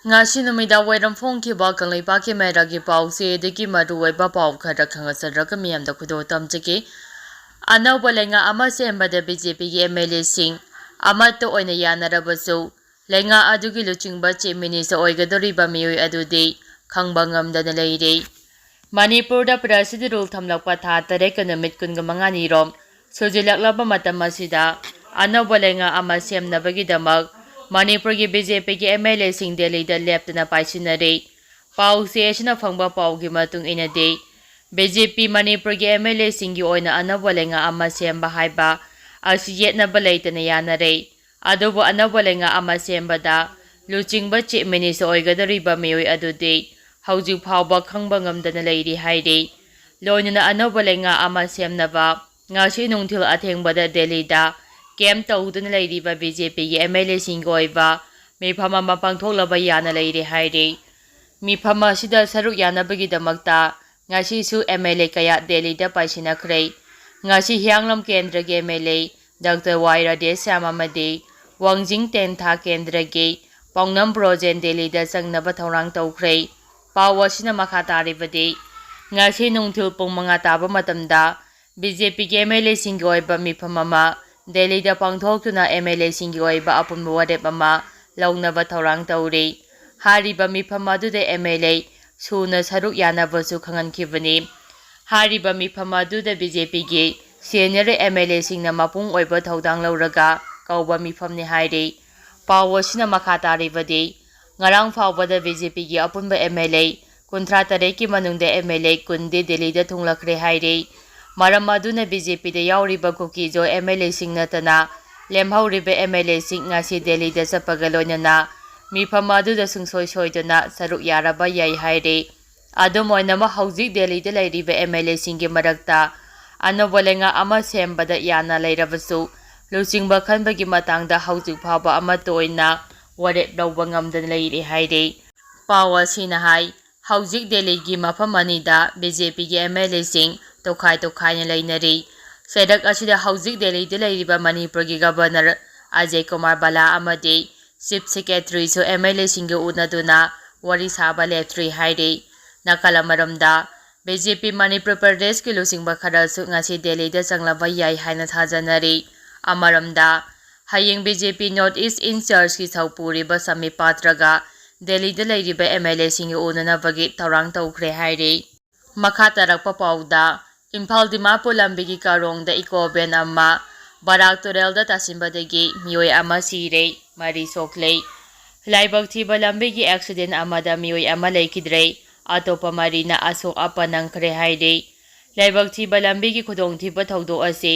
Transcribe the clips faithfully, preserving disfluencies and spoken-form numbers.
ꯉꯁꯤ ꯅꯨꯃꯤꯗꯥꯡ ꯋꯥꯏꯔꯝ ꯐꯣꯡꯈꯤꯕ ꯀꯪꯂꯩꯄꯥꯛꯀꯤ ꯃꯦꯔꯥꯒꯤ ꯄꯥꯎꯆꯦꯗꯒꯤ ꯃꯔꯨꯑꯣꯏꯕ ꯄꯥꯎ ꯈꯔ ꯈꯪꯍꯟꯖꯔꯒ ꯃꯤꯌꯥꯝꯗ ꯈꯨꯗꯣꯜ ꯇꯝꯖꯒꯦ꯫ ꯑꯅꯧꯕ ꯂꯩꯉꯥꯛ ꯑꯃ ꯁꯦꯝꯕꯗ ꯕꯤ ꯖꯦ ꯄꯤꯒꯤ ꯑꯦꯝ ꯑꯦꯜ ꯑꯦꯁꯤꯡ ꯑꯃꯠꯇ ꯑꯣꯏꯅ ꯌꯥꯅꯔꯕꯁꯨ, ꯂꯩꯉꯥꯛ ꯑꯗꯨꯒꯤ ꯂꯨꯆꯤꯡꯕ ꯆꯤꯐ ꯃꯤꯅꯤꯁꯇꯔ ꯑꯣꯏꯒꯗꯧꯔꯤꯕ ꯃꯤꯑꯣꯏ ꯑꯗꯨꯗꯤ ꯈꯪꯕ ꯉꯝꯗꯅ ꯂꯩꯔꯦ꯫ ꯃꯅꯤꯄꯨꯔꯗ ꯄ꯭ꯔꯖꯥꯁꯤꯗ ꯔꯨꯜ ꯊꯝꯂꯛꯄ ꯊꯥ ꯇꯔꯦꯠꯀ ꯅꯨꯃꯤꯠ ꯀꯨꯟꯒ ꯃꯉꯥꯅꯤꯔꯣꯝ ꯁꯨꯖꯤꯜꯂꯛꯂꯕ ꯃꯇꯝ ꯑꯁꯤꯗ, ꯑꯅꯧꯕ ꯂꯩꯉꯥꯛ ꯑꯃ ꯁꯦꯝꯅꯕꯒꯤꯗꯃꯛ ꯃꯅꯤꯄꯨꯔꯒꯤ ꯕꯤ ꯖꯦ ꯄꯤꯒꯤ ꯑꯦꯝ ꯑꯦꯜ ꯑꯦꯁꯤꯡ ꯗꯦꯜꯂꯤꯗ ꯂꯦꯞꯇꯅ ꯄꯥꯏꯁꯤꯟꯅꯔꯤ꯫ ꯄꯥꯎꯆꯦ ꯑꯁꯤꯅ ꯐꯪꯕ ꯄꯥꯎꯒꯤ ꯃꯇꯨꯡ ꯏꯟꯅꯗꯤ, ꯕꯤ ꯖꯦ ꯄꯤ ꯃꯅꯤꯄꯨꯔꯒꯤ ꯑꯦꯝ ꯑꯦꯜ ꯑꯦꯁꯤꯡꯒꯤ ꯑꯣꯏꯅ ꯑꯅꯧꯕ ꯂꯩꯉꯥꯛ ꯑꯃ ꯁꯦꯝꯕ ꯍꯥꯏꯕ ꯑꯁꯤ ꯌꯦꯠꯅꯕ ꯂꯩꯇꯅ ꯌꯥꯅꯔꯦ꯫ ꯑꯗꯨꯕꯨ ꯑꯅꯧꯕ ꯂꯩꯉꯥꯛ ꯑꯃ ꯁꯦꯝꯕꯗ ꯂꯨꯆꯤꯡꯕ ꯆꯤꯐ ꯃꯤꯅꯤꯁꯇꯔ ꯑꯣꯏꯒꯗꯧꯔꯤꯕ ꯃꯤꯑꯣꯏ ꯑꯗꯨꯗꯤ ꯍꯧꯖꯤꯛ ꯐꯥꯎꯕ ꯈꯪꯕ ꯉꯝꯗꯅ ꯂꯩꯔꯤ ꯍꯥꯏꯔꯤ꯫ ꯂꯣꯏꯅꯅ ꯑꯅꯧꯕ ꯂꯩꯉꯥꯛ ꯑꯃ ꯁꯦꯝꯅꯕ ꯉꯁꯤ ꯅꯨꯡꯊꯤꯜ ꯑꯊꯦꯡꯕꯗ ꯗꯦꯜꯂꯤꯗ ꯀꯦꯝꯞ ꯇꯧꯗꯨꯅ ꯂꯩꯔꯤꯕ ꯕꯤ ꯖꯦ ꯄꯤꯒꯤ ꯑꯦꯝ ꯑꯦꯜ ꯑꯦꯁꯤꯡꯒꯤ ꯑꯣꯏꯕ ꯃꯤꯐꯝ ꯑꯃ ꯄꯥꯡꯊꯣꯛꯂꯕ ꯌꯥꯅ ꯂꯩꯔꯦ ꯍꯥꯏꯔꯤ꯫ ꯃꯤꯐꯝ ꯑꯁꯤꯗ ꯁꯔꯨꯛ ꯌꯥꯅꯕꯒꯤꯗꯃꯛꯇ ꯉꯁꯤꯁꯨ ꯑꯦꯝ ꯑꯦꯜ ꯑꯦ ꯀꯌꯥ ꯗꯦꯜꯂꯤꯗ ꯄꯥꯏꯁꯤꯟꯅꯈ꯭ꯔꯦ꯫ ꯉꯁꯤ ꯍꯤꯌꯥꯡꯂꯝ ꯀꯦꯟꯗ꯭ꯔꯒꯤ ꯑꯦꯝ ꯑꯦꯜ ꯑꯦ ꯗꯥꯛꯇꯔ ꯋꯥꯏ ꯔꯥꯙꯦꯁ꯭ꯌꯥꯝ ꯑꯃꯗꯤ ꯋꯥꯡꯖꯤꯡ ꯇꯦꯟꯊꯥ ꯀꯦꯟꯗ꯭ꯔꯒꯤ ꯄꯥꯎꯅꯝ ꯕ꯭ꯔꯣꯖꯦꯟ ꯗꯦꯜꯂꯤꯗ ꯆꯪꯅꯕ ꯊꯧꯔꯥꯡ ꯇꯧꯈ꯭ꯔꯦ꯫ ꯄꯥꯎ ꯑꯁꯤꯅ ꯃꯈꯥ ꯇꯥꯔꯤꯕꯗꯤ, ꯉꯁꯤ ꯅꯨꯡꯊꯤꯜ ꯄꯨꯡ ꯃꯉꯥ ꯇꯥꯕ ꯃꯇꯝꯗ ꯕꯤ ꯖꯦ ꯄꯤꯒꯤ ꯑꯦꯝ ꯑꯦꯜ ꯑꯦꯁꯤꯡꯒꯤ ꯑꯣꯏꯕ ꯃꯤꯐꯝ ꯑꯃ ꯗꯦꯜꯂꯤꯗ ꯄꯥꯡꯊꯣꯛꯇꯨꯅ ꯑꯦꯝ ꯑꯦꯜ ꯑꯦꯁꯤꯡꯒꯤ ꯑꯣꯏꯕ ꯑꯄꯨꯟꯕ ꯋꯥꯔꯦꯞ ꯑꯃ ꯂꯧꯅꯕ ꯊꯧꯔꯥꯡ ꯇꯧꯔꯤ꯫ ꯍꯥꯏꯔꯤꯕ ꯃꯤꯐꯝ ꯑꯗꯨꯗ ꯑꯦꯝ ꯑꯦꯜ ꯑꯦ ꯁꯨꯅ ꯁꯔꯨꯛ ꯌꯥꯅꯕꯁꯨ ꯈꯪꯍꯟꯈꯤꯕꯅꯤ꯫ ꯍꯥꯏꯔꯤꯕ ꯃꯤꯐꯝ ꯑꯗꯨꯗ ꯕꯤ ꯖꯦ ꯄꯤꯒꯤ ꯁꯦꯅꯤꯌꯔ ꯑꯦꯝ ꯑꯦꯜ ꯑꯦꯁꯤꯡꯅ ꯃꯄꯨꯡ ꯑꯣꯏꯕ ꯊꯧꯗꯥꯡ ꯂꯧꯔꯒ ꯀꯧꯕ ꯃꯤꯐꯝꯅꯤ ꯍꯥꯏꯔꯤ꯫ ꯄꯥꯎ ꯑꯁꯤꯅ ꯃꯈꯥ ꯇꯥꯔꯤꯕꯗꯤ, ꯉꯔꯥꯡ ꯐꯥꯎꯕꯗ ꯕꯤ ꯖꯦ ꯄꯤꯒꯤ ꯑꯄꯨꯟꯕ ꯑꯦꯝ ꯑꯦꯜ ꯑꯦ ꯀꯨꯟꯊ꯭ꯔꯥ ꯇꯔꯦꯠꯀꯤ ꯃꯅꯨꯡꯗ ꯑꯦꯝ ꯑꯦꯜ ꯑꯦ ꯀꯨꯟꯗꯤ ꯗꯦꯜꯂꯤꯗ ꯊꯨꯡꯂꯈ꯭ꯔꯦ ꯍꯥꯏꯔꯤ꯫ ꯃꯔꯝ ꯑꯗꯨꯅ ꯕꯤ ꯖꯦ ꯄꯤꯗ ꯌꯥꯎꯔꯤꯕ ꯀꯨꯀꯤꯖꯣ ꯑꯦꯝ ꯑꯦꯜ ꯑꯦꯁꯤꯡ ꯅꯠꯇꯅ ꯂꯦꯝꯍꯧꯔꯤꯕ ꯑꯦꯝ ꯑꯦꯜ ꯑꯦꯁꯤꯡ ꯉꯁꯤ ꯗꯦꯜꯂꯤꯗ ꯆꯠꯄꯒ ꯂꯣꯏꯅꯅ ꯃꯤꯐꯝ ꯑꯗꯨꯗ ꯁꯨꯡꯁꯣꯏ ꯁꯣꯏꯗꯅ ꯁꯔꯨꯛ ꯌꯥꯔꯕ ꯌꯥꯏ ꯍꯥꯏꯔꯤ꯫ ꯑꯗꯨꯝ ꯑꯣꯏꯅꯃꯛ, ꯍꯧꯖꯤꯛ ꯗꯦꯜꯂꯤꯗ ꯂꯩꯔꯤꯕ ꯑꯦꯝ ꯑꯦꯜ ꯑꯦꯁꯤꯡꯒꯤ ꯃꯔꯛꯇ ꯑꯅꯧꯕ ꯂꯩꯉꯥꯛ ꯑꯃ ꯁꯦꯝꯕꯗ ꯌꯥꯅ ꯂꯩꯔꯕꯁꯨ, ꯂꯨꯆꯤꯡꯕ ꯈꯟꯕꯒꯤ ꯃꯇꯥꯡꯗ ꯍꯧꯖꯤꯛ ꯐꯥꯎꯕ ꯑꯃꯠꯇ ꯑꯣꯏꯅ ꯋꯥꯔꯦꯞ ꯂꯧꯕ ꯉꯝꯗꯅ ꯂꯩꯔꯤ ꯍꯥꯏꯔꯤ꯫ ꯄꯥꯎ ꯑꯁꯤꯅ ꯍꯥꯏ, ꯍꯧꯖꯤꯛ ꯗꯦꯜꯂꯤꯒꯤ ꯃꯐꯝ ꯑꯅꯤꯗ ꯕꯤ ꯖꯦ ꯄꯤꯒꯤ ꯑꯦꯝ ꯑꯦꯜ ꯑꯦꯁꯤꯡ ꯇꯣꯈꯥꯏ ꯇꯣꯈꯥꯏꯅ ꯂꯩꯅꯔꯤ꯫ ꯆꯩꯔꯛ ꯑꯁꯤꯗ ꯍꯧꯖꯤꯛ ꯗꯦꯜꯂꯤꯗ ꯂꯩꯔꯤꯕ ꯃꯅꯤꯄꯨꯔꯒꯤ ꯒꯕꯔꯅꯔ ꯑꯖꯌ ꯀꯨꯃꯥꯔ ꯕꯂꯥ ꯑꯃꯗꯤ ꯆꯤꯐ ꯁꯦꯀ꯭ꯔꯦꯇꯔꯤꯁꯨ ꯑꯦꯝ ꯑꯦꯜ ꯑꯦꯁꯤꯡꯒ ꯎꯅꯗꯨꯅ ꯋꯥꯔꯤ ꯁꯥꯕ ꯂꯦꯞꯇ꯭ꯔꯤ ꯍꯥꯏꯔꯤ꯫ ꯅꯥꯀꯜ ꯑꯃꯔꯣꯝꯗ, ꯕꯤ ꯖꯦ ꯄꯤ ꯃꯅꯤꯄꯨꯔ ꯄ꯭ꯔꯗꯦꯁꯀꯤ ꯂꯨꯆꯤꯡꯕ ꯈꯔꯁꯨ ꯉꯁꯤ ꯗꯦꯜꯂꯤꯗ ꯆꯪꯂꯕ ꯌꯥꯏ ꯍꯥꯏꯅ ꯊꯥꯖꯅꯔꯤ꯫ ꯑꯃꯔꯣꯝꯗ, ꯍꯌꯦꯡ ꯕꯤ ꯖꯦ ꯄꯤ ꯅꯣꯔꯠ ꯏꯁ ꯏꯟꯆꯥꯔꯖꯀꯤ ꯊꯧꯄꯨꯔꯤꯕ ꯁꯝꯕꯤꯠ ꯄꯥꯇ꯭ꯔꯒ ꯗꯦꯜꯂꯤꯗ ꯂꯩꯔꯤꯕ ꯑꯦꯝ ꯑꯦꯜ ꯑꯦꯁꯤꯡꯒ ꯎꯅꯅꯕꯒꯤ ꯊꯧꯔꯥꯡ ꯇꯧꯈ꯭ꯔꯦ ꯍꯥꯏꯔꯤ꯫ ꯃꯈꯥ ꯇꯥꯔꯛꯄ ꯄꯥꯎꯗ, ꯏꯝꯐꯥꯜ ꯗꯤꯃꯥꯄꯨꯔ ꯂꯝꯕꯤꯒꯤ ꯀꯥꯔꯣꯡꯗ ꯏꯀꯣ ꯚꯦꯟ ꯑꯃ ꯕꯔꯥꯛ ꯇꯨꯔꯦꯜꯗ ꯇꯥꯁꯤꯟꯕꯗꯒꯤ ꯃꯤꯑꯣꯏ ꯑꯃ ꯁꯤꯔꯦ, ꯃꯔꯤ ꯁꯣꯛꯂꯦ꯫ ꯂꯥꯏꯕꯛ ꯊꯤꯕ ꯂꯝꯕꯤꯒꯤ ꯑꯦꯛꯁꯤꯗꯦꯟ ꯑꯃꯗ ꯃꯤꯑꯣꯏ ꯑꯃ ꯂꯩꯈꯤꯗ꯭ꯔꯦ, ꯑꯇꯣꯞꯄ ꯃꯔꯤꯅ ꯑꯁꯣꯛ ꯑꯄꯟ ꯅꯪꯈ꯭ꯔꯦ ꯍꯥꯏꯔꯤ꯫ ꯂꯥꯏꯕꯛ ꯊꯤꯕ ꯂꯝꯕꯤꯒꯤ ꯈꯨꯗꯣꯡꯊꯤꯕ ꯊꯧꯗꯣꯛ ꯑꯁꯤ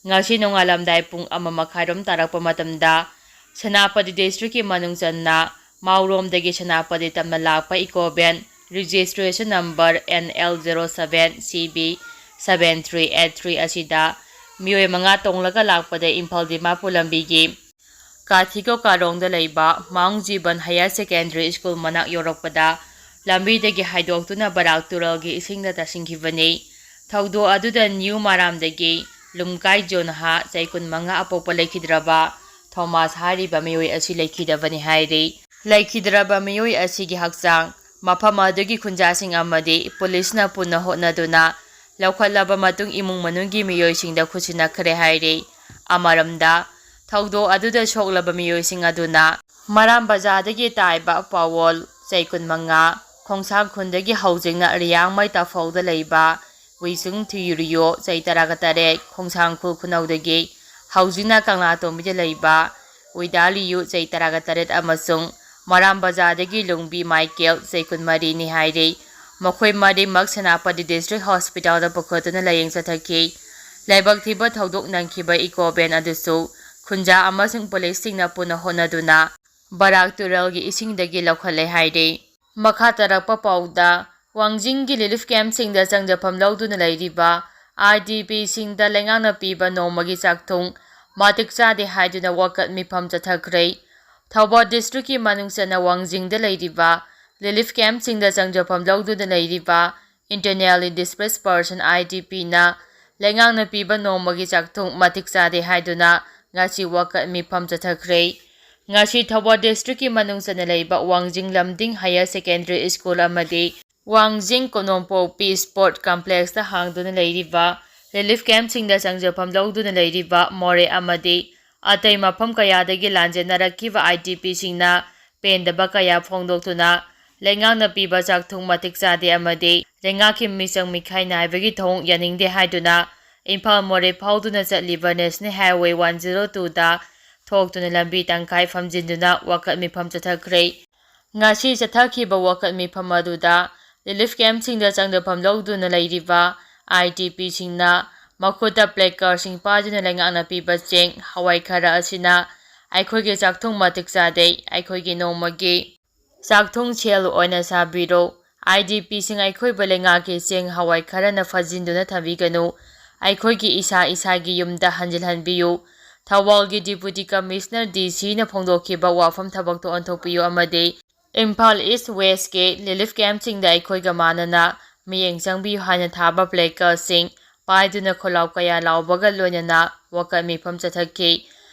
ꯉꯁꯤ ꯅꯣꯡꯉꯥꯜꯂꯝꯗꯥꯏ ꯄꯨꯡ ꯑꯃ ꯃꯈꯥꯏꯔꯣꯝ ꯇꯥꯔꯛꯄ ꯃꯇꯝꯗ ꯁꯦꯅꯥꯄꯇꯤ ꯗꯤꯁꯇ꯭ꯔꯤꯛꯀꯤ ꯃꯅꯨꯡ ꯆꯟꯅ ꯃꯥꯎꯔꯣꯝꯗꯒꯤ ꯁꯦꯅꯥꯄꯇꯤ ꯇꯝꯅ ꯂꯥꯛꯄ Eeco van, registration number N L zero seven C B seven three eight three ꯑꯁꯤꯗ ꯃꯤꯑꯣꯏ ꯃꯉꯥ ꯇꯣꯡꯂꯒ ꯂꯥꯛꯄꯗ ꯏꯝꯐꯥꯜ ꯗꯤꯃꯥꯄꯨꯔ ꯂꯝꯕꯤꯒꯤ ꯀꯥꯊꯤꯀꯣ ꯀꯥꯔꯣꯡꯗ ꯂꯩꯕ ꯃꯥꯎꯟ ꯖꯤꯕꯟ ꯍꯥꯌꯔ ꯁꯦꯀꯦꯟꯗꯔꯤ ꯁ꯭ꯀꯨꯜ ꯃꯅꯥꯛ ꯌꯧꯔꯛꯄꯗ ꯂꯝꯕꯤꯗꯒꯤ ꯍꯥꯏꯗꯣꯛꯇꯨꯅ ꯕꯔꯥꯛ ꯇꯨꯔꯦꯜꯒꯤ ꯏꯁꯤꯡꯗ ꯇꯥꯁꯤꯟꯈꯤꯕꯅꯤ꯫ ꯊꯧꯗꯣꯛ ꯑꯗꯨꯗ ꯅ꯭ꯌꯨ ꯃꯥꯔꯥꯝꯗꯒꯤ ꯂꯨꯝꯀꯥꯏ ꯖꯣꯟꯍꯥ, ꯆꯍꯤ ꯀꯨꯟꯃꯉꯥ, ꯑꯄꯣꯛꯄ ꯂꯩꯈꯤꯗ꯭ꯔꯕ ꯊꯣꯃꯥꯁ ꯍꯥꯏꯔꯤꯕ ꯃꯤꯑꯣꯏ ꯑꯁꯤ ꯂꯩꯈꯤꯗꯕꯅꯤ ꯍꯥꯏꯔꯤ꯫ ꯂꯩꯈꯤꯗ꯭ꯔꯕ ꯃꯤꯑꯣꯏ ꯑꯁꯤꯒꯤ ꯍꯛꯆꯥꯡ ꯃꯐꯝ ꯑꯗꯨꯒꯤ ꯈꯨꯟꯖꯥꯁꯤꯡ ꯑꯃꯗꯤ ꯄꯨꯂꯤꯁꯅ ꯄꯨꯟꯅ ꯍꯣꯠꯅꯗꯨꯅ ꯂꯧꯈꯠꯂꯕ ꯃꯇꯨꯡ ꯏꯃꯨꯡ ꯃꯅꯨꯡꯒꯤ ꯃꯤꯑꯣꯏꯁꯤꯡꯗ ꯈꯨꯠꯁꯤꯟꯅꯈ꯭ꯔꯦ ꯍꯥꯏꯔꯤ꯫ ꯑꯃꯔꯣꯝꯗ, ꯊꯧꯗꯣꯛ ꯑꯗꯨꯗ ꯁꯣꯛꯂꯕ ꯃꯤꯑꯣꯏꯁꯤꯡ ꯑꯗꯨꯅ ꯃꯔꯥꯝ ꯕꯖꯥꯔꯗꯒꯤ ꯇꯥꯏꯕ ꯄꯥꯋꯣꯜ, ꯆꯍꯤ ꯀꯨꯟꯃꯉꯥ, ꯈꯣꯡꯁꯥꯡ ꯈꯨꯟꯗꯒꯤ ꯍꯧꯖꯤꯛꯅ ꯔꯤꯌꯥꯡꯃꯩ ꯇꯥꯐꯧꯗ ꯂꯩꯕ ꯋꯤꯁꯨꯡ ꯊꯤꯌꯨꯔꯤꯌꯣ, ꯆꯍꯤ ꯇꯔꯥꯒ ꯇꯔꯦꯠ, ꯈꯣꯡꯁꯥꯡꯈꯨꯜ ꯈꯨꯅꯧꯗꯒꯤ ꯍꯧꯖꯤꯛꯅ ꯀꯪꯂꯥꯇꯣꯝꯕꯤꯗ ꯂꯩꯕ ꯋꯤꯗꯥꯂꯤꯌꯨ, ꯆꯍꯤ ꯇꯔꯥꯒ ꯇꯔꯦꯠ, ꯑꯃꯁꯨꯡ ꯃꯔꯥꯝ ꯕꯖꯥꯔꯗꯒꯤ ꯂꯨꯡꯕꯤ ꯃꯥꯏꯀꯦꯜ, ꯆꯍꯤ ꯀꯨꯟꯃꯔꯤꯅꯤ ꯍꯥꯏꯔꯤ꯫ ꯃꯈꯣꯏ ꯃꯔꯤꯃꯛ ꯁꯦꯅꯥꯄꯇꯤ ꯗꯤꯁꯇ꯭ꯔꯤꯛ ꯍꯣꯁꯄꯤꯇꯥꯜꯗ ꯄꯨꯈꯠꯇꯨꯅ ꯂꯥꯌꯦꯡ ꯆꯠꯊꯈꯤ꯫ ꯂꯥꯏꯕꯛ ꯊꯤꯕ ꯊꯧꯗꯣꯛ ꯅꯪꯈꯤꯕ ꯏꯀꯣ ꯚꯦꯟ ꯑꯗꯨꯁꯨ ꯈꯨꯟꯖꯥ ꯑꯃꯁꯨꯡ ꯄꯨꯂꯤꯁꯁꯤꯡꯅ ꯄꯨꯟꯅ ꯍꯣꯠꯅꯗꯨꯅ ꯕꯔꯥꯛ ꯇꯨꯔꯦꯜꯒꯤ ꯏꯁꯤꯡꯗꯒꯤ ꯂꯧꯈꯠꯂꯦ ꯍꯥꯏꯔꯤ꯫ ꯃꯈꯥ ꯇꯥꯔꯛꯄ ꯄꯥꯎꯗ, ꯋꯥꯡꯖꯤꯡꯒꯤ ꯔꯤꯂꯤꯐ ꯀꯦꯝꯞꯁꯤꯡꯗ ꯆꯪꯖꯐꯝ ꯂꯧꯗꯨꯅ ꯂꯩꯔꯤꯕ ꯑꯥꯏ ꯗꯤ ꯄꯤꯁꯤꯡꯗ ꯂꯩꯉꯥꯛꯅ ꯄꯤꯕ ꯅꯣꯡꯃꯒꯤ ꯆꯥꯛꯊꯨꯡ ꯃꯇꯤꯛ ꯆꯥꯗꯦ ꯍꯥꯏꯗꯨꯅ ꯋꯥꯀꯠ ꯃꯤꯐꯝ ꯆꯠꯊꯈ꯭ꯔꯦ꯫ ꯊꯧꯕꯥꯜ ꯗꯤꯁꯇ꯭ꯔꯤꯛꯀꯤ ꯃꯅꯨꯡ ꯆꯟꯅ ꯋꯥꯡꯖꯤꯡꯗ ꯂꯩꯔꯤꯕ ꯔꯤꯂꯤꯐ ꯀꯦꯝꯞꯁꯤꯡꯗ ꯆꯪꯖꯐꯝ ꯂꯧꯗꯨꯅ ꯂꯩꯔꯤꯕ internally displace person, I D ꯄꯤꯅ ꯂꯩꯉꯥꯛꯅ ꯄꯤꯕ ꯅꯣꯡꯃꯒꯤ ꯆꯥꯛꯊꯨꯡ ꯃꯇꯤꯛ ꯆꯥꯗꯦ ꯍꯥꯏꯗꯨꯅ ꯉꯁꯤ ꯋꯥꯀꯠ ꯃꯤꯐꯝ ꯆꯠꯊꯈ꯭ꯔꯦ꯫ ꯉꯁꯤ ꯊꯧꯕꯥꯜ ꯗꯤꯁꯇ꯭ꯔꯤꯛꯀꯤ ꯃꯅꯨꯡ ꯆꯟꯅ ꯂꯩꯕ ꯋꯥꯡꯖꯤꯡ ꯂꯝꯗꯤꯡ ꯍꯥꯌꯔ ꯁꯦꯀꯦꯟꯗꯔꯤ ꯁ꯭ꯀꯨꯜ ꯑꯃꯗꯤ ꯋꯥꯡꯖꯤꯡ ꯀꯣꯅꯣꯝꯄꯣꯛꯄꯤ ꯁ꯭ꯄꯣꯔꯠ ꯀꯝꯄ꯭ꯂꯦꯛꯁꯇ ꯍꯥꯡꯗꯨꯅ ꯂꯩꯔꯤꯕ ꯔꯤꯂꯤꯐ ꯀꯦꯝꯞꯁꯤꯡꯗ ꯆꯪꯖꯐꯝ ꯂꯧꯗꯨꯅ ꯂꯩꯔꯤꯕ ꯃꯣꯔꯦ ꯑꯃꯗꯤ ꯑꯇꯩ ꯃꯐꯝ ꯀꯌꯥꯗꯒꯤ ꯂꯥꯟꯖꯦꯟꯅꯔꯛꯈꯤꯕ ꯑꯥꯏ ꯗꯤ ꯄꯤꯁꯤꯡꯅ ꯄꯦꯟꯗꯕ ꯀꯌꯥ ꯐꯣꯡꯗꯣꯛꯇꯨꯅ ꯂꯩꯉꯥꯛꯅ ꯄꯤꯕ ꯆꯥꯛꯊꯨꯡ ꯃꯇꯤꯛ ꯆꯥꯗꯦ ꯑꯃꯗꯤ ꯂꯩꯉꯥꯛꯀꯤ ꯃꯤꯆꯪ ꯃꯤꯈꯥꯏ ꯅꯥꯏꯕꯒꯤ ꯊꯧꯑꯣꯡ ꯌꯥꯅꯤꯡꯗꯦ ꯍꯥꯏꯗꯨꯅ ꯏꯝꯐꯥꯜ ꯃꯣꯔꯦ ꯐꯥꯎꯗꯨꯅ ꯆꯠꯂꯤꯕ ꯅꯦꯁꯅꯦꯜ ꯍꯥꯏꯋꯦ ꯋꯥꯟ ꯖꯤꯔꯣ ꯇꯨꯗ ꯊꯣꯛꯇꯨꯅ ꯂꯝꯕꯤ ꯇꯪꯈꯥꯏ ꯐꯝꯖꯤꯟꯗꯨꯅ ꯋꯥꯀꯠ ꯃꯤꯐꯝ ꯆꯠꯊꯈ꯭ꯔꯦ꯫ ꯉꯁꯤ ꯆꯠꯊꯈꯤꯕ ꯋꯥꯀꯠ ꯃꯤꯐꯝ ꯑꯗꯨꯗ ꯔꯤꯂꯤꯐ ꯀꯦꯝꯞꯁꯤꯡꯗ ꯆꯪꯖꯐꯝ ꯂꯧꯗꯨꯅ ꯂꯩꯔꯤꯕ ꯑꯥꯏ ꯗꯤ ꯄꯤꯁꯤꯡꯅ ꯃꯈꯨꯠꯇ ꯄ꯭ꯂꯦꯀꯥꯔꯗꯁꯤꯡ ꯄꯥꯏꯗꯨꯅ ꯂꯩꯉꯥꯛꯅ ꯄꯤꯕ ꯆꯦꯡ, ꯍꯋꯥꯏ ꯈꯔ ꯑꯁꯤꯅ ꯑꯩꯈꯣꯏꯒꯤ ꯆꯥꯛꯊꯨꯡ ꯃꯇꯤꯛ ꯆꯥꯗꯦ, ꯑꯩꯈꯣꯏꯒꯤ ꯅꯣꯡꯃꯒꯤ ꯆꯥꯛꯊꯨꯡ ꯁꯦꯜ ꯑꯣꯏꯅ ꯁꯥꯕꯤꯔꯣ꯫ ꯑꯥꯏ ꯗꯤ ꯄꯤꯁꯤꯡ ꯑꯩꯈꯣꯏꯕꯨ ꯂꯩꯉꯥꯛꯀꯤ ꯆꯦꯡ ꯍꯋꯥꯏ ꯈꯔꯅ ꯐꯥꯖꯤꯟꯗꯨꯅ ꯊꯝꯕꯤꯒꯅꯨ꯫ ꯑꯩꯈꯣꯏꯒꯤ ꯏꯁꯥ ꯏꯁꯥꯒꯤ ꯌꯨꯝꯗ ꯍꯟꯖꯤꯜꯍꯟꯕꯤꯌꯨ꯫ ꯊꯧꯕꯥꯜꯒꯤ ꯗꯤꯄꯨꯇꯤ ꯀꯃꯤꯁꯅꯔ ꯗꯤ ꯁꯤꯅ ꯐꯣꯡꯗꯣꯛꯈꯤꯕ ꯋꯥꯐꯝ ꯊꯕꯛꯇ ꯑꯣꯟꯊꯣꯛꯄꯤꯌꯨ ꯑꯃꯗꯤ ꯏꯝꯐꯥꯜ ꯏꯁ ꯋꯦꯁꯀꯤ ꯔꯤꯂꯤꯐ ꯀꯦꯝꯞꯁꯤꯡꯗ ꯑꯩꯈꯣꯏꯒ ꯃꯥꯟꯅꯅ ꯃꯤꯠꯌꯦꯡ ꯆꯪꯕꯤꯌꯨ ꯍꯥꯏꯅ ꯊꯥꯕ ꯄ꯭ꯂꯦꯀꯥꯔꯗꯁꯤꯡ ꯄꯥꯏꯗꯨꯅ ꯈꯣꯜꯂꯥꯎ ꯀꯌꯥ ꯂꯥꯎꯕꯒ ꯂꯣꯏꯅꯅ ꯋꯥꯀꯠ ꯃꯤꯐꯝ ꯆꯠꯊꯈꯤ꯫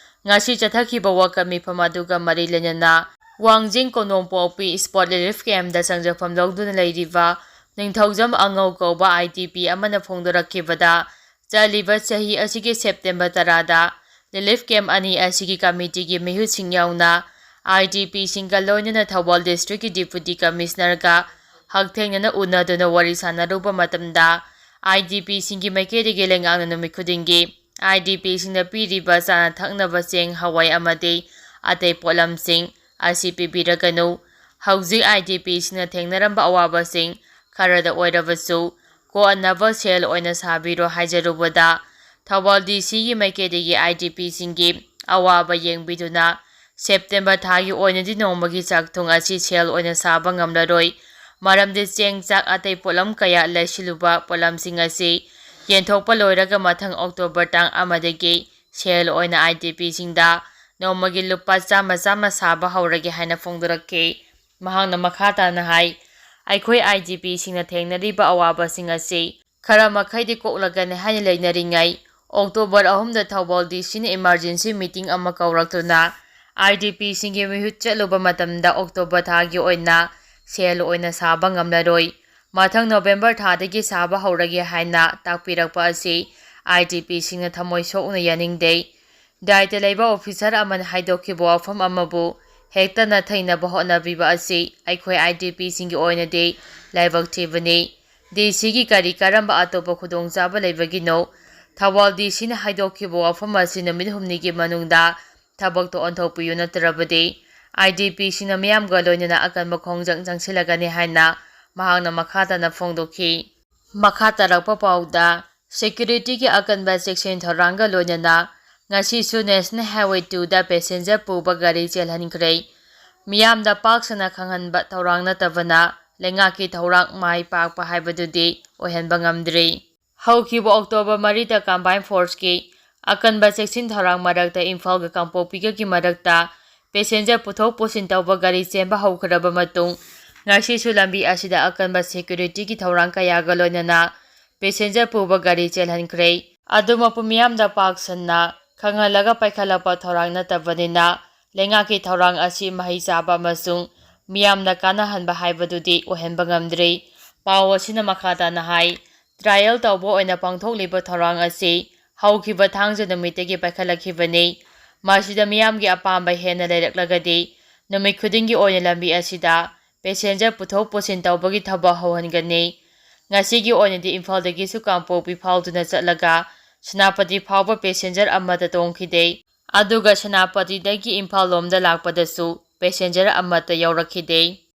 ꯉꯁꯤ ꯆꯠꯊꯈꯤꯕ ꯋꯥꯀꯠ ꯃꯤꯐꯝ ꯑꯗꯨꯒ ꯃꯔꯤ ꯂꯩꯅꯅ ꯋꯥꯡꯖꯤꯡ ꯀꯣꯅꯣꯝꯄꯣꯛꯄꯤ ꯁ꯭ꯄꯣꯔꯠ ꯔꯤꯂꯤꯐ ꯀꯦꯝꯞꯇ ꯆꯪꯖꯐꯝ ꯂꯧꯗꯨꯅ ꯂꯩꯔꯤꯕ ꯅꯤꯡꯊꯧꯖꯝ ꯑꯉꯧ ꯀꯧꯕ ꯑꯥꯏ ꯗꯤ ꯄꯤ ꯑꯃꯅ ꯐꯣꯡꯗꯣꯔꯛꯈꯤꯕꯗ, ꯆꯠꯂꯤꯕ ꯆꯍꯤ ꯑꯁꯤꯒꯤ ꯁꯦꯞꯇꯦꯝꯕꯔ ꯇꯔꯥꯗ ꯔꯤꯂꯤꯐ ꯀꯦꯝꯞ ꯑꯅꯤ ꯑꯁꯤꯒꯤ ꯀꯃꯤꯇꯤꯒꯤ ꯃꯤꯍꯨꯠꯁꯤꯡ ꯌꯥꯎꯅ ꯑꯥꯏ ꯗꯤ ꯄꯤꯁꯤꯡꯒ ꯂꯣꯏꯅꯅ ꯊꯧꯕꯥꯜ ꯗꯤꯁꯇ꯭ꯔꯤꯛꯀꯤ ꯗꯤꯄꯨꯇꯤ ꯀꯃꯤꯁꯅꯔꯒ ꯍꯛꯊꯦꯡꯅꯅ ꯎꯅꯗꯨꯅ ꯋꯥꯔꯤ ꯁꯥꯟꯅꯔꯨꯕ ꯃꯇꯝꯗ, ꯑꯥꯏ ꯗꯤ ꯄꯤꯁꯤꯡꯒꯤ ꯃꯥꯏꯀꯩꯗꯒꯤ ꯂꯩꯉꯥꯛꯅ ꯅꯨꯃꯤꯠ ꯈꯨꯗꯤꯡꯒꯤ ꯑꯥꯏ ꯗꯤ ꯄꯤꯁꯤꯡꯗ ꯄꯤꯔꯤꯕ ꯆꯥꯅ ꯊꯛꯅꯕ ꯆꯦꯡ, ꯍꯋꯥꯏ ꯑꯃꯗꯤ ꯑꯇꯩ ꯄꯣꯠꯂꯝꯁꯤꯡ ꯑꯁꯤ ꯄꯤꯕꯤꯔꯒꯅꯨ꯫ ꯍꯧꯖꯤꯛ ꯑꯥꯏ ꯗꯤ ꯄꯤꯁꯤꯡꯅ ꯊꯦꯡꯅꯔꯝꯕ ꯑꯋꯥꯕꯁꯤꯡ ꯈꯔꯗ ꯑꯣꯏꯔꯕꯁꯨ ꯀꯣꯛꯍꯟꯅꯕ ꯁꯦꯜ ꯑꯣꯏꯅ ꯁꯥꯕꯤꯔꯣ ꯍꯥꯏꯖꯔꯨꯕꯗ, ꯊꯧꯕꯥꯜ ꯗꯤ ꯁꯤꯒꯤ ꯃꯥꯏꯀꯩꯗꯒꯤ ꯑꯥꯏ ꯗꯤ ꯄꯤꯁꯤꯡꯒꯤ ꯑꯋꯥꯕ ꯌꯦꯡꯕꯤꯗꯨꯅ ꯁꯦꯞꯇꯦꯝꯕꯔ ꯊꯥꯒꯤ ꯑꯣꯏꯅꯗꯤ ꯅꯣꯡꯃꯒꯤ ꯆꯥꯛꯊꯨꯡ ꯑꯁꯤ ꯁꯦꯜ ꯑꯣꯏꯅ ꯁꯥꯕ ꯉꯝꯂꯔꯣꯏ꯫ ꯃꯔꯝꯗꯤ ꯆꯦꯡ, ꯆꯥꯛ, ꯑꯇꯩ ꯄꯣꯠꯂꯝ ꯀꯌꯥ ꯂꯩꯁꯤꯜꯂꯨꯕ ꯄꯣꯠꯂꯝꯁꯤꯡ ꯑꯁꯤ ꯌꯦꯟꯊꯣꯛꯄ ꯂꯣꯏꯔꯒ ꯃꯊꯪ ꯑꯣꯛꯇꯣꯕꯔ ꯇꯥꯡ ꯑꯃꯗꯒꯤ ꯁꯦꯜ ꯑꯣꯏꯅ ꯑꯥꯏ ꯗꯤ ꯄꯤꯁꯤꯡꯗ ꯅꯣꯡꯃꯒꯤ ꯂꯨꯄꯥ ꯆꯥꯝꯃ ꯆꯥꯝꯃ ꯁꯥꯕ ꯍꯧꯔꯒꯦ ꯍꯥꯏꯅ ꯐꯣꯡꯗꯣꯔꯛꯈꯤ꯫ ꯃꯍꯥꯛꯅ ꯃꯈꯥ ꯇꯥꯅ ꯍꯥꯏ, ꯑꯩꯈꯣꯏ ꯑꯥꯏ ꯗꯤ ꯄꯤꯁꯤꯡꯅ ꯊꯦꯡꯅꯔꯤꯕ ꯑꯋꯥꯕꯁꯤꯡ ꯑꯁꯤ ꯈꯔ ꯃꯈꯩꯗꯤ ꯀꯣꯛꯂꯒꯅꯤ ꯍꯥꯏꯅ ꯂꯩꯅꯔꯤꯉꯩ, ꯑꯣꯛꯇꯣꯕꯔ ꯑꯍꯨꯝꯗ ꯊꯧꯕꯥꯜ ꯗꯤ ꯁꯤꯅ ꯏꯃꯥꯔꯖꯦꯟꯁꯤ ꯃꯤꯇꯤꯡ ꯑꯃ ꯀꯧꯔꯛꯇꯨꯅ IDPꯁꯤꯡꯒꯤ ꯃꯤꯍꯨꯠ ꯆꯠꯂꯨꯕ ꯃꯇꯝꯗ October ꯊꯥꯒꯤ ꯑꯣꯏꯅ ꯁꯦꯜ ꯑꯣꯏꯅ ꯁꯥꯕ ꯉꯝꯂꯔꯣꯏ꯫ ꯃꯊꯪ November ꯊꯥꯗꯒꯤ ꯁꯥꯕ ꯍꯧꯔꯒꯦ ꯍꯥꯏꯅ ꯇꯥꯛꯄꯤꯔꯛꯄ ꯑꯁꯤ IDPꯁꯤꯡꯅ ꯊꯃꯣꯏ ꯁꯣꯛꯅ ꯌꯥꯅꯤꯡꯗꯦ꯫ ꯗꯥꯏꯇ ꯂꯩꯕ officer ꯑꯃꯅ ꯍꯥꯏꯗꯣꯛꯈꯤꯕ ꯋꯥꯐꯝ ꯑꯃꯕꯨ ꯍꯦꯛꯇ ꯅꯥꯊꯩꯅꯕ ꯍꯣꯠꯅꯕꯤꯕ ꯑꯁꯤ ꯑꯩꯈꯣꯏ IDPꯁꯤꯡꯒꯤ ꯑꯣꯏꯅꯗꯤ ꯂꯥꯏꯕꯛ ꯊꯤꯕꯅꯤ꯫ DCꯒꯤ ꯀꯔꯤ ꯀꯔꯝꯕ ꯑꯇꯣꯞꯄ ꯈꯨꯗꯣꯡꯆꯥꯕ ꯂꯩꯕꯒꯤꯅꯣ? ꯊꯧꯕꯥꯜ DCꯅ ꯍꯥꯏꯗꯣꯛꯈꯤꯕ ꯋꯥꯐꯝ ꯑꯁꯤ ꯅꯨꯃꯤꯠ ꯍꯨꯝꯅꯤꯒꯤ ꯃꯅꯨꯡꯗ ꯊꯕꯛꯇ ꯑꯣꯟꯊꯣꯛꯄꯤꯌꯨ, ꯅꯠꯇ꯭ꯔꯕꯗꯤ IDPꯁꯤꯡꯅ ꯃꯤꯌꯥꯝꯒ ꯂꯣꯏꯅꯅ ꯑꯀꯟꯕ ꯈꯣꯡꯖꯪ ꯆꯪꯁꯤꯜꯂꯒꯅꯤ ꯍꯥꯏꯅ ꯃꯍꯥꯛꯅ ꯃꯈꯥ ꯇꯥꯅ ꯐꯣꯡꯗꯣꯛꯈꯤ꯫ ꯃꯈꯥ ꯇꯥꯔꯛꯄ ꯄꯥꯎꯗ, securityꯒꯤ ꯑꯀꯟꯕ ꯆꯦꯛꯁꯤꯟ ꯊꯧꯔꯥꯡꯒ ꯂꯣꯏꯅꯅ ꯉꯁꯤꯁꯨ National Highway twoꯗ passenger ꯄꯨꯕ ꯒꯥꯔꯤ ꯆꯦꯜꯍꯟꯈ꯭ꯔꯦ꯫ ꯃꯤꯌꯥꯝꯗ ꯄꯥꯛ ꯁꯟꯅ ꯈꯪꯍꯟꯕ ꯊꯧꯔꯥꯡ ꯅꯠꯇꯕꯅ ꯂꯩꯉꯥꯛꯀꯤ ꯊꯧꯔꯥꯡ ꯃꯥꯏ ꯄꯥꯛꯄ ꯍꯥꯏꯕꯗꯨꯗꯤ ꯑꯣꯏꯍꯟꯕ ꯉꯝꯗ꯭ꯔꯤ꯫ ꯍꯧꯈꯤꯕ October ꯃꯔꯤꯗ combined forceꯀꯤ ꯑꯀꯟꯕ ꯆꯦꯛꯁꯤꯟ ꯊꯧꯔꯥꯡ ꯃꯔꯛꯇ ꯏꯝꯐꯥꯜꯒ ꯀꯥꯡꯄꯣꯛꯄꯤꯒꯒꯤ ꯃꯔꯛꯇ passenger ꯄꯨꯊꯣꯛ ꯄꯨꯁꯤꯟ ꯇꯧꯕ ꯒꯥꯔꯤ ꯆꯦꯟꯕ ꯍꯧꯈ꯭ꯔꯕ ꯃꯇꯨꯡ, ꯉꯁꯤꯁꯨ ꯂꯝꯕꯤ ꯑꯁꯤꯗ ꯑꯀꯟꯕ securityꯒꯤ ꯊꯧꯔꯥꯡ ꯀꯌꯥꯒ ꯂꯣꯏꯅꯅ passenger ꯄꯨꯕ ꯒꯥꯔꯤ ꯆꯦꯜꯍꯟꯈ꯭ꯔꯦ꯫ ꯑꯗꯨꯃꯛꯄꯨ ꯃꯤꯌꯥꯝꯗ ꯄꯥꯛ ꯁꯟꯅ ꯈꯪꯍꯜꯂꯒ ꯄꯥꯏꯈꯠꯂꯛꯄ ꯊꯧꯔꯥꯡ ꯅꯠꯇꯕꯅꯤꯅ, ꯂꯩꯉꯥꯛꯀꯤ ꯊꯧꯔꯥꯡ ꯑꯁꯤ ꯃꯍꯩ ꯆꯥꯕ ꯑꯃꯁꯨꯡ ꯃꯤꯌꯥꯝꯅ ꯀꯥꯟꯅꯍꯟꯕ ꯍꯥꯏꯕꯗꯨꯗꯤ ꯑꯣꯏꯍꯟꯕ ꯉꯝꯗ꯭ꯔꯤ꯫ ꯄꯥꯎ ꯑꯁꯤꯅ ꯃꯈꯥ ꯇꯥꯅ ꯍꯥꯏ, trial ꯇꯧꯕ ꯑꯣꯏꯅ ꯄꯥꯡꯊꯣꯛꯂꯤꯕ ꯊꯧꯔꯥꯡ ꯑꯁꯤ ꯍꯧꯈꯤꯕ ꯊꯥꯡꯖ ꯅꯨꯃꯤꯠꯇꯒꯤ ꯄꯥꯏꯈꯠꯂꯛꯈꯤꯕꯅꯤ꯫ ꯃꯁꯤꯗ ꯃꯤꯌꯥꯝꯒꯤ ꯑꯄꯥꯝꯕ ꯍꯦꯟꯅ ꯂꯩꯔꯛꯂꯒꯗꯤ, ꯅꯨꯃꯤꯠ ꯈꯨꯗꯤꯡꯒꯤ ꯑꯣꯏꯅ ꯂꯝꯕꯤ ꯑꯁꯤꯗ passenger ꯄꯨꯊꯣꯛ ꯄꯨꯁꯤꯟ ꯇꯧꯕꯒꯤ ꯊꯕꯛ ꯍꯧꯍꯟꯒꯅꯤ꯫ ꯉꯁꯤꯒꯤ ꯑꯣꯏꯅꯗꯤ ꯏꯝꯐꯥꯜꯗꯒꯤꯁꯨ ꯀꯥꯡꯄꯣꯛꯄꯤ ꯐꯥꯎꯗꯨꯅ ꯆꯠꯂꯒ ꯁꯦꯅꯥꯄꯇꯤ ꯐꯥꯎꯕ passenger ꯑꯃꯠꯇ ꯇꯣꯡꯈꯤꯗꯦ꯫ ꯑꯗꯨꯒ ꯁꯦꯅꯥꯄꯇꯤꯗꯒꯤ ꯏꯝꯐꯥꯜ ꯂꯣꯝꯗ ꯂꯥꯛꯄꯗꯁꯨ passenger ꯑꯃꯠꯇ ꯌꯥꯎꯔꯛꯈꯤꯗꯦ꯫